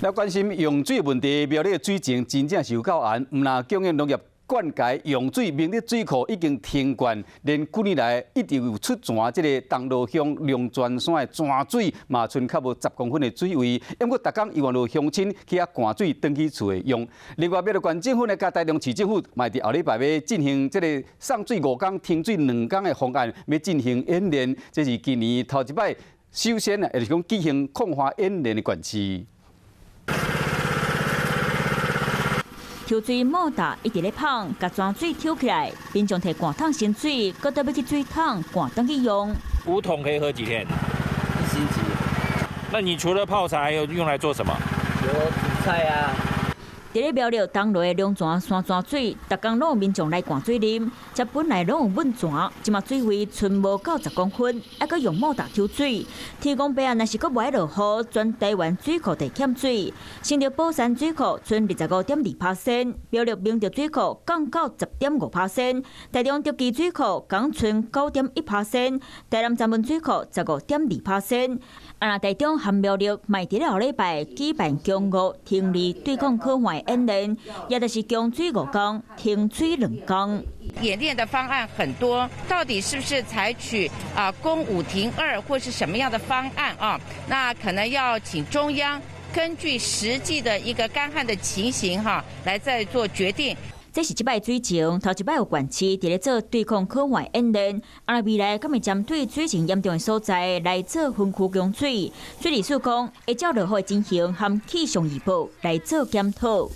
來關心用水問題，苗栗的水情真正是有夠絚，毋但供應農業灌溉用水，明德水庫已經停灌，連幾年來一直有出泉這個銅鑼鄉龍泉山的泉水嘛，賰較無10公分的水位。毋過，逐工猶原有鄉親去遐灌水，轉去厝內用。另外，苗栗縣政府呢，佮台中市政府嘛佇後禮拜欲進行這個送水五工、停水兩工的方案，欲進行演練。這是今年頭一擺首先啊，也就是講舉行抗旱演練的縣市。抽水莫達一直咧噴，共泉水抽起來，民眾提罐桶盛水，閣倒欲去水桶灌轉去用。5桶可以喝幾天？一星期。那你除了泡茶，還有用來做什麼？有煮菜啊。佇咧苗栗東螺的龍泉山泉水，逐工攏有民眾來灌水啉。這本來攏有溫泉，這馬水位賰無夠10公分，猶閣用莫達抽水。天公伯啊，若是閣無愛落雨，全台灣水庫會欠水。新竹寶山水庫賰25.2%，苗栗明德水庫降到10.5%，台中竹崎水庫降賰9.1%，台南三門水庫15.2%。啊，若台中和苗栗嘛佇咧後禮拜舉辦供五停二對抗旱演練，也就是供水五工，停水兩工。演練的方案很多，到底是不是採取啊供五停二或是什麼樣的方案啊？那可能要請中央根據實際的一個乾旱的情形哈，來再做決定。這是這擺水情頭一擺有縣市佇咧做對抗旱演練，啊，未來敢會針對水情嚴重的所在來做分區供水。水利署講會照落雨的情形和氣象預報來做檢討。